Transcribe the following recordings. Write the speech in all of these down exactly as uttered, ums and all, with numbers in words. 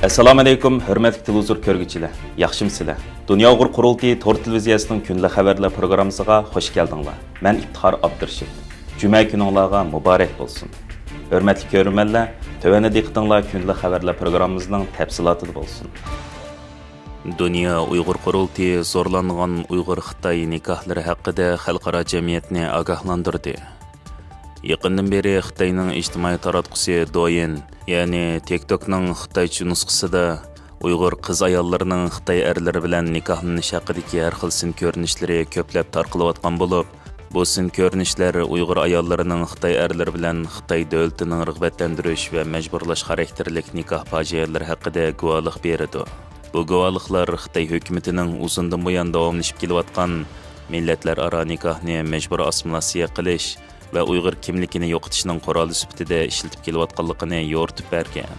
ئەسسالامۇ ئەلەيكۇم، ھۆرمەتلىك تېلېۋىزور كۆرگۈچىلەر، ياخشىمۇسىلەر؟ دۇنيا ئۇيغۇر قۇرۇلتىيى تور تېلېۋىزىيەسىنىڭ كۈندىلىك خەۋەرلەر پروگراممىسىغا خۇش كەلدىڭلار. مەن ئىپتىخار ئابدۇرېشىت. جۈمە كۈنۈڭلارغا مۇبارەك بولسۇن. ھۆرمەتلىك كۆرۈرمەنلەر، تۆۋەندە دىققىتىڭلار كۈندىلىك خەۋەرلەر پروگراممىمىزنىڭ تەپسىلاتىدا بولسۇن. دۇنيا ئۇيغۇر قۇرۇلتىيى زورلانغان ئۇيغۇر خىتاي نىكاھلىرى ھەققىدە خەلقئارا جەمئىيەتنى ئاگاھلاندۇردى. يېقىندىن بېرى خىتاينىڭ ئىجتىمائىي تاراتقۇسى دويىن، يەنى تىك توكنىڭ خىتايچە نۇسخىسىدا ئۇيغۇر قىز-ئاياللىرىنىڭ خىتاي ئەرلىرى بىلەن نىكاھلىنىش ھەققىدىكى ھەر خىل سىن كۆرۈنۈشلىرى كۆپلەپ تارقىلىۋاتقان بولۇپ، بۇ سىن كۆرۈنۈشلەر ئۇيغۇر ئاياللىرىنىڭ خىتاي ئەرلىرى بىلەن خىتاي دۆلىتىنىڭ رىغبەتلەندۈرۈش ۋە مەجبۇرلاش خاراكتېرلىك نىكاھ پاجىئەلىرى ھەققىدە گۇۋاھلىق بېرىدۇ. بۇ گۇۋاھلىقلار خىتاي ھۆكۈمىتىنىڭ ئۇزۇندىن بۇيان داۋاملىشىپ كېلىۋاتقان مىللەتلەر ئارا نىكاھنى مەجبۇرىي ئاسسىمىلياتسىيە قىلىش ۋە ئۇيغۇر كىملىكىنى يوقىتىشنىڭ قورالى سۈپىتىدە ئىشلىتىپ كېلىۋاتقانلىقىنى يورۇتۇپ بەرگەن.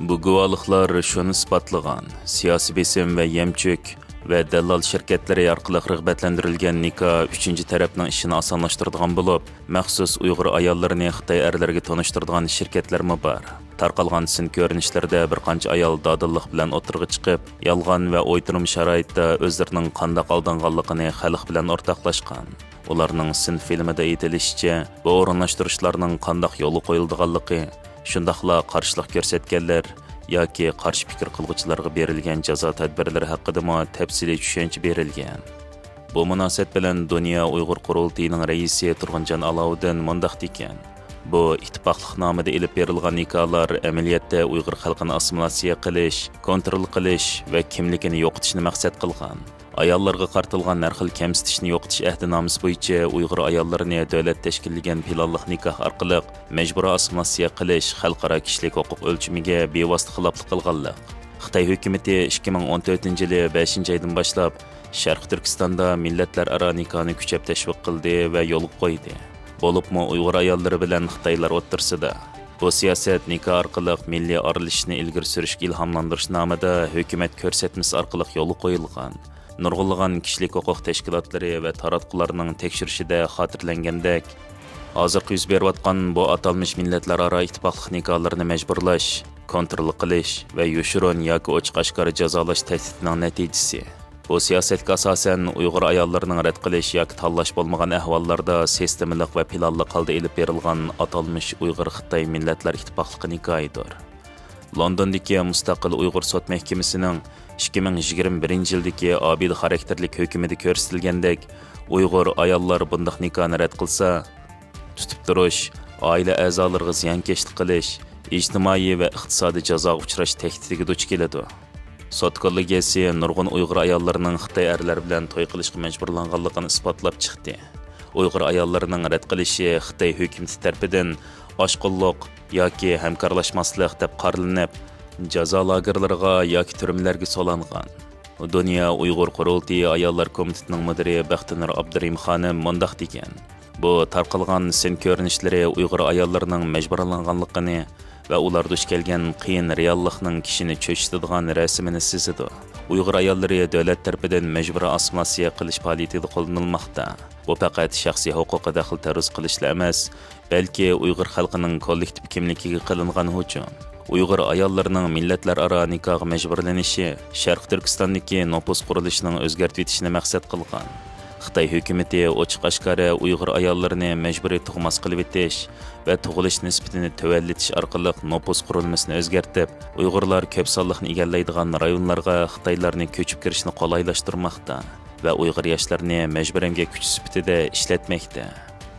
بۇ گۇۋاھلىقلار شۇنى ئىسپاتلىغان، سىياسىي بېسىم ۋە يەمچۈك ۋە دەللال شىركەتلىرى ئارقىلىق رىغبەتلەندۈرۈلگەن نىكاھ ئۈچىنچى تەرەپنىڭ ئىشىنى ئاسانلاشتۇرىدىغان بولۇپ، مەخسۇس ئۇيغۇر ئاياللىرىنى خىتاي ئەرلىرىگە تونۇشتۇرىدىغان شىركەتلەرمۇ بار. تارقالغان سىن كۆرۈنۈشلىرىدە بىر قانچە ئايال دادىللىق بىلەن ئوتتۇرىغا چىقىپ، يالغان ۋە ئويتۇرما شارائىتتا ئۆزلىرىنىڭ قانداق ئالدانغانلىقىنى خەلق بىلەن ئورتاقلاشقان. ئۇلارنىڭ سىن فىلىمىدا ئېيتىلىشىچە، بۇ ئورۇنلاشتۇرۇشلارنىڭ قانداق يولغا قويۇلىدىغانلىقى، شۇنداقلا قارشىلىق كۆرسەتكەنلەر ياكى قارشى پىكىر قىلغۇچىلارغا بېرىلگەن جازا تەدبىرلىرى ھەققىدىمۇ تەپسىلىي چۈشەنچە بېرىلگەن. بۇ مۇناسىۋەت بىلەن دۇنيا ئۇيغۇر قۇرۇلتىيىنىڭ رەئىسى تۇرغۇنجان ئالاۋۇدىن مۇنداق دېگەن: بۇ ئىتتىپاقلىقنامىدە ئېلىپ بېرىلغان نىكاھلار ئەمەلىيەتتە ئۇيغۇر خەلقىنى ئاسسىمىلياتسىيە قىلىش، كونترول قىلىش ۋە كىملىكىنى يوقىتىشنى مەقسەت قىلغان. ئاياللارغا قارىتىلغان ھەر خىل كەمسىتىشنى يوقىتىش ئەھدىنامىسى بويىچە ئۇيغۇر ئاياللىرىنى دۆلەت تەشكىللىگەن پىلانلىق نىكاھ ئارقىلىق مەجبۇرىي ئاسسىمىلياتسىيە قىلىش خەلقئارا كىشىلىك ھوقۇق ئۆلچىمىگە بىۋاسىتە خىلاپلىق قىلغانلىق. خىتاي ھۆكۈمىتى ئىككى مىڭ ئون تۆتىنچى يىلى بەشىنچى ئايدىن باشلاپ شەرقىي تۈركىستاندا مىللەتلەر ئارا نىكاھنى كۈچەپ تەشۋىق قىلدى ۋە يولغا قويدى. بولۇپمۇ ئۇيغۇر ئاياللىرى بىلەن خىتايلار ئوتتۇرىسىدا بۇ سىياسەت نىكاھ ئارقىلىق مىللىي ئارىلىشىشنى ئىلگىرى سۈرۈشكە ئىلھاملاندۇرۇش نامىدا ھۆكۈمەت كۆرسەتمىسى ئارقىلىق يولغا قويۇلغان. نۇرغۇنلىغان كىشىلىك ھوقۇق تەشكىلاتلىرى ۋە تاراتقۇلارنىڭ تەكشۈرۈشىدە خاتىرىلەنگەندەك، ھازىرقى يۈز بېرىۋاتقان بۇ ئاتالمىش مىللەتلەر ئارا ئىتتىپاقلىق نىكاھلىرىنى مەجبۇرلاش، كونترول قىلىش ۋە يوشۇرۇن ياكى ئوچۇق ئاشكارا جازالاش تەھدىتىنىڭ نەتىجىسى. بۇ سىياسەتكە ئاساسەن، ئۇيغۇر ئاياللىرىنىڭ رەت قىلىش ياكى تاللاش بولمىغان ئەھۋاللاردا سىستېمىلىق ۋە پىلانلىق ھالدا ئېلىپ بېرىلغان ئاتالمىش ئۇيغۇر خىتاي مىللەتلەر ئىتتىپاقلىقى نىكاھىدۇر. لوندوندىكى مۇستەقىل ئۇيغۇر سوت مەھكىمىسىنىڭ ئىككى مىڭ يىگىرمە بىرىنچى يىلدىكى ئابىدە خاراكتېرلىك ھۆكۈمىدە كۆرسىتىلگەندەك، ئۇيغۇر ئاياللار بۇنداق نىكاھنى رەت قىلسا، تۇتۇپ تۇرۇش، ئائىلە ئەزالىرىغا زىيانكەشلىك قىلىش، ئىجتىمائىي ۋە ئىقتىسادىي جازاغا ئۇچراش تەھدىتىگە دۇچ كېلىدۇ. سوت كوللېگىيەسى نۇرغۇن ئۇيغۇر ئاياللىرىنىڭ خىتاي ئەرلەر بىلەن توي قىلىشقا مەجبۇرلانغانلىقىنى ئىسپاتلاپ چىقتى. ئۇيغۇر ئاياللىرىنىڭ رەت قىلىشى خىتاي ھۆكۈمىتى تەرىپىدىن ئاشقۇنلۇق ياكى ھەمكارلاشماسلىق دەپ قارىلىنىپ، جازا لاگېرلىرىغا ياكى تۈرمىلەرگە سولانغان. دۇنيا ئۇيغۇر قۇرۇلتىيى ئاياللار كومىتېتىنىڭ مۇدىرى بەختىنۇر ئابدۇرېھىم خانىم مۇنداق دېگەن: بۇ تارقالغان سىن كۆرۈنۈشلىرى ئۇيغۇر ئاياللىرىنىڭ مەجبۇرلانغانلىقىنى ۋە ئۇلار دۇچ كەلگەن قىيىن رېئاللىقنىڭ كىشىنى چۆچۈتىدىغان رەسىمىنى سىزىدۇ. ئۇيغۇر ئاياللىرى دۆلەت تەرىپىدىن مەجبۇرىي ئاسسىمىلياتسىيە قىلىش پائالىيىتىدە قوللىنىلماقتا. بۇ پەقەت شەخسىي ھوقۇققا دەخلى تەرۇز قىلىشلا ئەمەس، بەلكى ئۇيغۇر خەلقىنىڭ كوللېكتىپ كىملىكىگە قىلىنغان ھۇجۇم. ئۇيغۇر ئاياللىرىنىڭ مىللەتلەر ئارا نىكاھقا مەجبۇرلىنىشى شەرقىي تۈركىستاندىكى نوپۇس قۇرۇلۇشىنىڭ ئۆزگەرتىۋېتىشىنى مەقسەت قىلغان. خىتاي ھۆكۈمىتى ئوچۇق-ئاشكارا ئۇيغۇر ئاياللىرىنى مەجبۇرىي تۇغماس قىلىۋېتىش ۋە تۇغۇلۇش نىسبىتىنى تۆۋەنلىتىش ئارقىلىق نوپۇس قۇرۇلمىسىنى ئۆزگەرتىپ، ئۇيغۇرلار كۆپ سانلىقنى ئىگىلەيدىغان رايونلارغا خىتايلارنى كۆچۈپ كىرىشنى قولايلاشتۇرماقتا ۋە ئۇيغۇر ياشلىرىنى مەجبۇرىي ئەمگەك كۈچى سۈپىتىدە ئىشلەتمەكتە.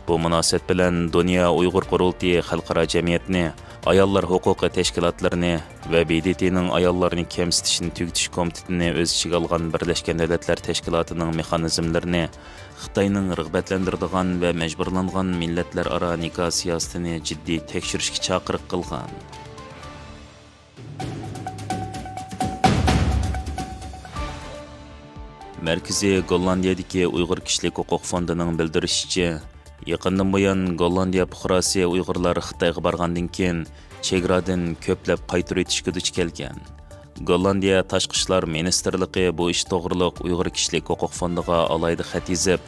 بۇ مۇناسىۋەت بىلەن دۇنيا ئۇيغۇر قۇرۇلتىيى خەلقئارا جەمئىيەتنى، ئاياللار ھوقۇقى تەشكىلاتلىرىنى ۋە ب د ت نىڭ ئاياللارنى كەمسىتىشنى تۈگىتىش كومىتېتىنى ئۆز ئىچىگە ئالغان بىرلەشكەن دۆلەتلەر تەشكىلاتىنىڭ مېخانىزملىرىنى خىتاينىڭ رىغبەتلەندۈرىدىغان ۋە مەجبۇرلانغان مىللەتلەر ئارا نىكاھ سىياسىتىنى جىددىي تەكشۈرۈشكە چاقىرىق قىلغان. مەركىزى گوللاندىيەدىكى ئۇيغۇر كىشىلىك ھوقۇق فوندىنىڭ بىلدۈرۈشىچە، يېقىندىن بۇيان گوللاندىيە پۇقراسى ئۇيغۇرلار خىتايغا بارغاندىن كېيىن، چېگرادىن كۆپلەپ قايتۇرۇۋېتىشكە دۇچ كەلگەن. گوللاندىيە تاشقى ئىشلار مىنىستىرلىقى بۇ ئىش توغرۇلۇق ئۇيغۇر كىشىلىك ھوقۇق فوندىغا ئالاھىدە خەت يېزىپ،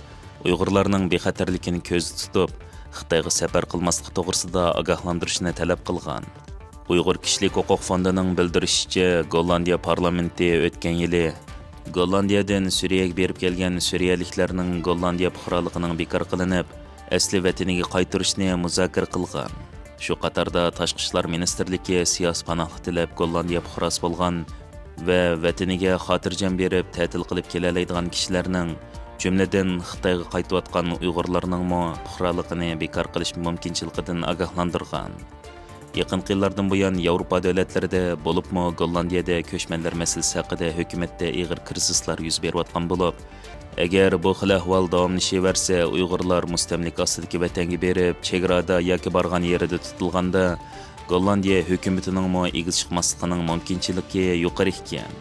ئۇيغۇرلارنىڭ بىخەتەرلىكىنى كۆزدە تۇتۇپ، خىتايغا سەپەر قىلماسلىقى توغرىسىدا ئاگاھلاندۇرۇشنى تەلەپ قىلغان. ئۇيغۇر كىشىلىك ھوقۇق فوندىنىڭ بىلدۈرۈشىچە، گوللاندىيە پارلامېنتى ئۆتكەن يىلى گوللاندىيەدىن سۈرىيەگە بېرىپ كەلگەن سۈرىيەلىكلەرنىڭ گوللاندىيە پۇقرالىقىنىڭ بىكار قىلىنىپ، ئەسلى ۋەتىنىگە قايتۇرۇشنى مۇزاكىرە قىلغان. شۇ قاتاردا تاشقى ئىشلار مىنىستىرلىكى سىياسىي پاناھلىق تىلەپ گوللاندىيە پۇقراسى بولغان ۋە ۋەتىنىگە خاتىرجەم بېرىپ تەتىل قىلىپ كېلەلەيدىغان كىشىلەرنىڭ، جۈملىدىن خىتايغا قايتىۋاتقان ئۇيغۇرلارنىڭمۇ پۇقرالىقىنى بىكار قىلىش مۇمكىنچىلىكىدىن ئاگاھلاندۇرغان. يېقىنقى يىللاردىن بۇيان ياۋروپا دۆلەتلىرىدە، بولۇپمۇ گوللاندىيەدە كۆچمەنلەر مەسىلىسى ھەققىدە ھۆكۈمەتتە ئېغىر كىرىزىسلار يۈز بېرىۋاتقان بولۇپ، ئەگەر بۇ خىل ئەھۋال داۋاملىشىۋەرسە، ئۇيغۇرلار مۇستەملىكە ئاستىدىكى ۋەتەنگە بېرىپ، چېگرادا ياكى بارغان يېرىدە تۇتۇلغاندا، گوللاندىيە ھۆكۈمىتىنىڭمۇ ئىگىز چىقماسلىقىنىڭ مۇمكىنچىلىكى يۇقىرى ئىكەن.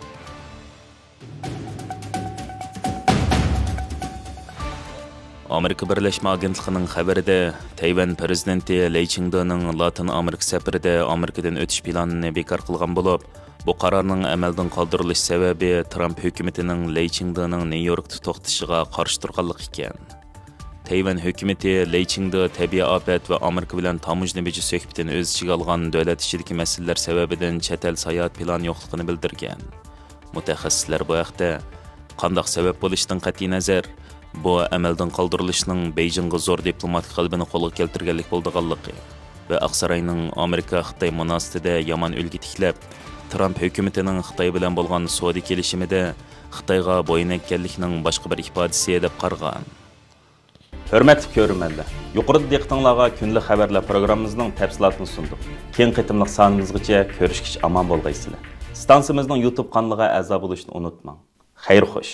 ئامېرىكا بىرلەشمە ئاگېنتلىقىنىڭ خەۋىرىدە، تەيۋەن پىرېزىدېنتى لەي چىڭدېنىڭ لاتىن ئامېرىكا سەپىرىدە ئامېرىكىدىن ئۆتۈش پىلانىنى بىكار قىلغان بولۇپ، بۇ قارارنىڭ ئەمەلدىن قالدۇرۇلۇش سەۋەبى ترامپ ھۆكۈمىتىنىڭ لەي چىڭدېنىڭ نيۇ يوركتا توختىشىغا قارشى تۇرغانلىقى ئىكەن. تەيۋەن ھۆكۈمىتى لەي چىڭدې تەبىئىي ئاپەت ۋە ئامېرىكا بىلەن تاموژنا بېجى سۆھبىتىنى ئۆز ئىچىگە ئالغان دۆلەت ئىچىدىكى مەسىلىلەر سەۋەبىدىن چەت ئەل ساياھەت پىلانى يوقلۇقىنى بىلدۈرگەن. مۇتەخەسسىسلەر بۇ ھەقتە، قانداق سەۋەب بولۇشىدىن قەتئىينەزەر، بۇ ئەمەلدىن قالدۇرۇلۇشنىڭ بېيجىڭغا زور دىپلوماتىك غەلىبىنى قولغا كەلتۈرگەنلىك بولىدىغانلىقى ۋە ئاقساراينىڭ ئامېرىكا-خىتاي مۇناسىۋىتىدە يامان ئۈلگە تىكلەپ، ترامپ ھۆكۈمىتىنىڭ خىتاي بىلەن بولغان سودا كېلىشىمىدە خىتايغا بويۇن ئەگكەنلىكىنىڭ باشقا بىر ئىپادىسى، دەپ قارىغان. ھۆرمەتلىك كۆرۈرمەنلەر، يۇقىرىدا دىققىتىڭلارغا كۈندىلىك خەۋەرلەر پروگراممىمىزنىڭ تەپسىلاتىنى سۇندۇق. كېيىنكى قېتىملىق سانىمىزغىچە كۆرۈشكىچە ئامان بولغايسىلەر. ئىستانسىمىزنىڭ يۇتۇب قانىلىغا ئەزا بولۇشنى ئۇنتۇماڭ. خەير خوش.